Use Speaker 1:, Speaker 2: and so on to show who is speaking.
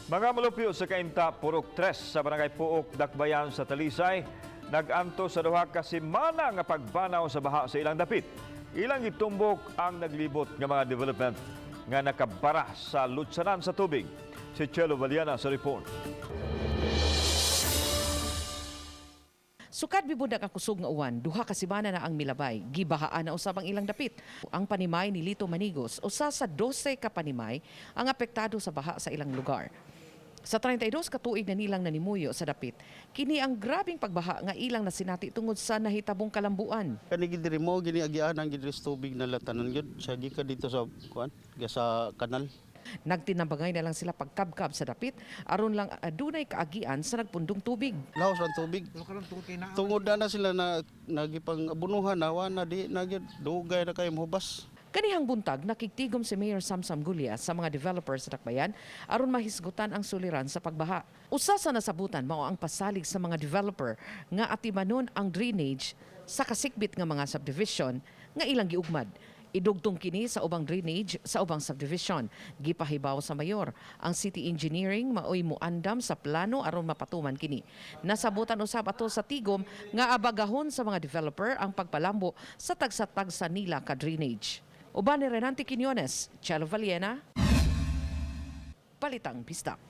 Speaker 1: Mga molupyo sa Cainta, Purok 3 sa Barangay Pook, Dakbayan sa Talisay, nag-antos sa 2 ka semana nga pagbanaw sa baha sa ilang dapit. Ilang gitumbok ang naglibot nga mga development nga nakabara sa lutsanan sa tubig. Si Chelo Valiana sa report.
Speaker 2: Sukad bibundak ang kusog nga uwan, 2 ka semana na ang milabay, gibahaan na usab ang ilang dapit. Ang panimay ni Lito Manigos, usa sa 12 ka panimay ang apektado sa baha sa ilang lugar. Sa 32 ka tuig na nilang nanimuyo sa dapit, kini ang grabing pagbaha nga ilang nasinati tungod sa nahitabong kalambuan.
Speaker 3: Kani gid diri mo gini agian ang gid sa tubig na latanan gyud sa gikan dito sa kuan sa kanal.
Speaker 2: Nagtinambangay na lang sila pagkabkab sa dapit aron lang adunay kaagian sa nagpundong tubig.
Speaker 3: Laos ang tubig. Tungod na na sila na nagipang abunuhan na wa na di na gyud dugay na kay mohubas.
Speaker 2: Kanihang buntag, nakigtigom si Mayor Samsam Gulia sa mga developers sa Dakbayan aron mahisgutan ang suliran sa pagbaha. Usa sa nasabutan mao ang pasalig sa mga developer nga atimanon ang drainage sa kasikbit nga mga subdivision nga ilang giugmad. Idugtong kini sa ubang drainage sa ubang subdivision. Gipahibaw sa mayor, ang city engineering maoy muandam sa plano aron mapatuman kini. Nasabutan usab ato sa tigom nga abagahon sa mga developer ang pagpalambo sa tagsa-tagsa nila ka drainage. Uban ni Renante Quiñones, Chelo Valiena, Balitang Bisdak.